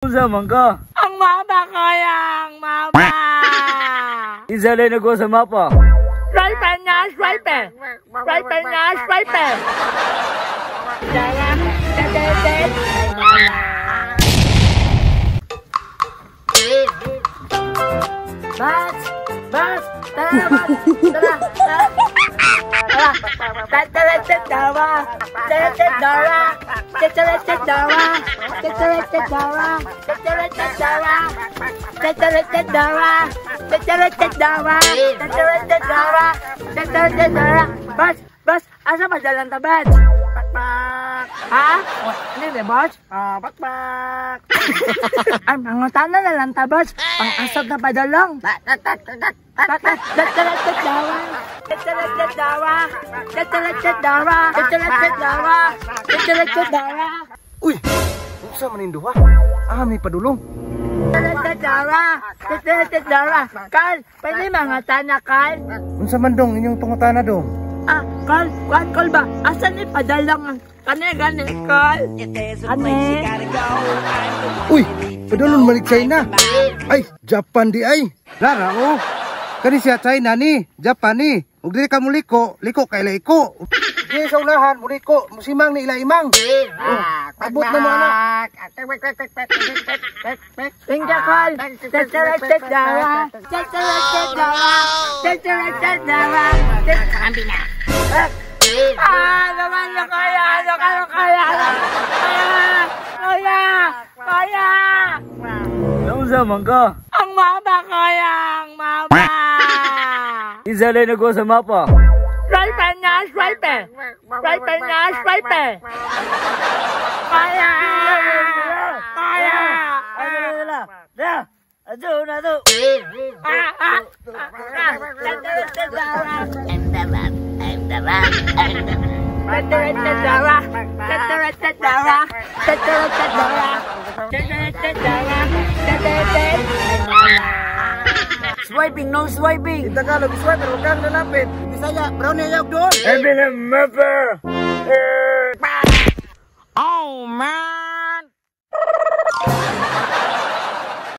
Unsa man ka? Ang mama ko, ang mama! Kinsa lay nagkuha sa mapa? Swipe na, swipe! Swipe na, swipe! Dara, da, Bats! Bats! Tara, Bats! Tara! Tara! Tara! Tara, tara, tara, tara, tara, tara, tara, tara, tara, tara, tara, tara, tara, tara, tara, tara, tara, tara, Bats! Bats! Asa pa dalang ta, Bats? Bakbak. Ha? Ano yun, Bats? Ah, bakbak. Ay, mga tana na lang ta, Bats. Pang-asad na padalong. Uy, unsa man ning duha? Ah, may padulong. Kal, pwede mga tana, Kal? Unsa man dong inyong tungutana dong? Ah, Kal, kuan Kal ba? Asan ni padalong ang kani gani, Kal? Kani? Uy, padulong man China. Ay, Japan di ay. Lara oh. Kani siya China ni, Japan ni. Ug dili ka muliko, liko kay liko. Di sa unahan, muliko, musimang ni ila imang. Oh, abot na mo ana. Thank you, Kal. Tatara, tatara, tatara, tatara, tatara, tatara. Ah, naman na kaya, ano kaya, kaya, kaya, kaya, kaya. Unsa man ka? Ang mama kaya, ang mama. Kinsa lay nagkuha sa mapa? Swipe na, swipe. Swipe na, swipe. Kaya, kaya. Ay, dala, dala. Da! Ado na to. Ah, ah, ah, tatara, tatara. Tatara, tatara. Tatara, tatara. Tatara, tatara. Tatara, tatara. Tatara, tatara. Swiping, no swiping. Tagalog, swipe, pero kang nalapit. Bisaya, brown na doon. I've been a mapper. Oh man.